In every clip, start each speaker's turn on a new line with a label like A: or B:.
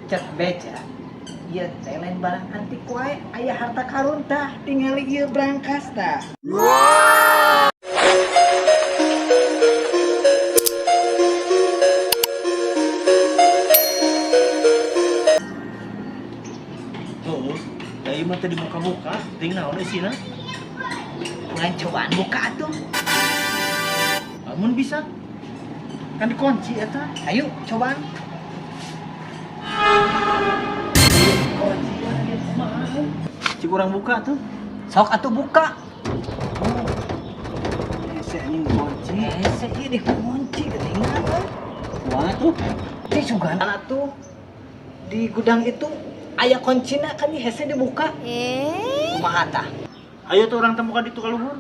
A: Cek beca. Ieu teh lain barang antik wae, aya harta karun tah, tingali ieu brangkas tah.
B: Tuh, da ieu mah teu dibuka-buka, ting naon isina?
A: Urang cobaan buka atuh.
B: Amun bisa. Kan dikunci eta.
A: Ayo cobaan.
B: Cik urang buka tuh.
A: Sok atuh buka.
B: Oh. Hese anjing dikunci.
A: Hese ieu dikunci geuningan euy.
B: Kumaha tuh?
A: Cik sugan atuh di gudang itu aya kuncina kan hese dibuka.
C: Eh?
A: Kumaha tah?
B: Ayo tuh orang temukan di tukang luhur.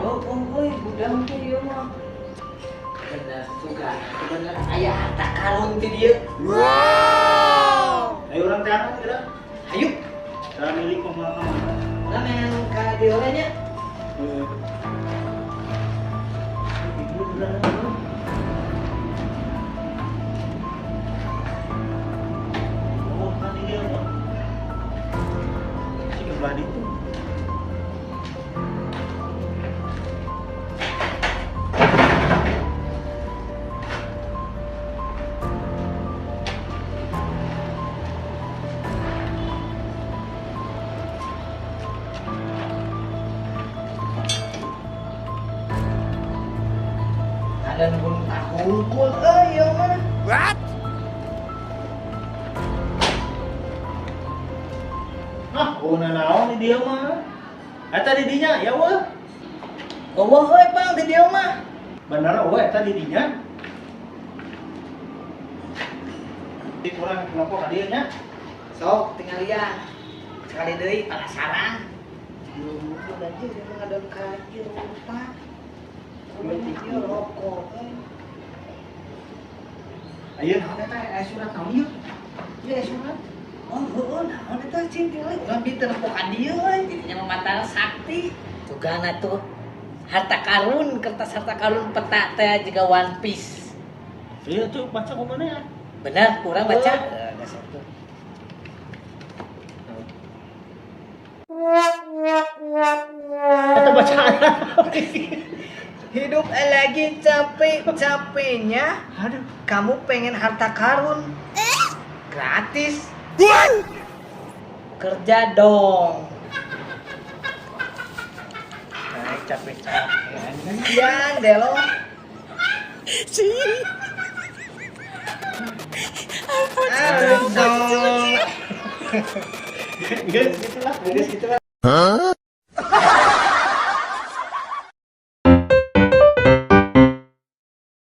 A: Oh, oh, euy, gudang teh ieu mah. Bener sugan, bener aya harta karun ti dieu.
C: Wow!
B: Ayo orang teh anu kira.
A: Hayu,
B: Cara milik kumaha mana?
A: urang main ka dieu we nya.
B: Heeh. Oh, kan ini apa? Si kebelah itu.
A: Ada gunung tahungkul euy ieu mah.
C: What?
B: Ah, oh naon di dia mah. Eta di dinya, ya weh.
A: Eueuh euy Bang di dieu mah.
B: Bener eueuh eta di dinya. Di kurang kenapa ka dieu nya?
A: Sok tingalian. Sekali deui penasaran. Udah aja emang ada ka ieu rupa. Ieu rokok euy.
B: Ayo naon eta aya surat naon ieu? Ieu aya surat.
A: Oh, heueuh naon eta cing tinggali urang bi teu nempo ka dieu euy, jadinya mah mata sakti. Sugana tuh harta karun, kertas harta karun peta teh juga One Piece.
B: Iya tuh baca kumaha ya?
A: Benar, kurang baca.
B: Oh.
A: Eh, dasar tuh.
B: Eta bacaan.
A: Hidup lagi capek-capeknya,
B: Aduh.
A: kamu pengen harta karun. Gratis. Kerja dong.
B: Naik capek-capek anjing.
A: Iya, delo. Aduh, dong.
B: Geus gitu lah.
A: Geus gitu lah.
C: Huh?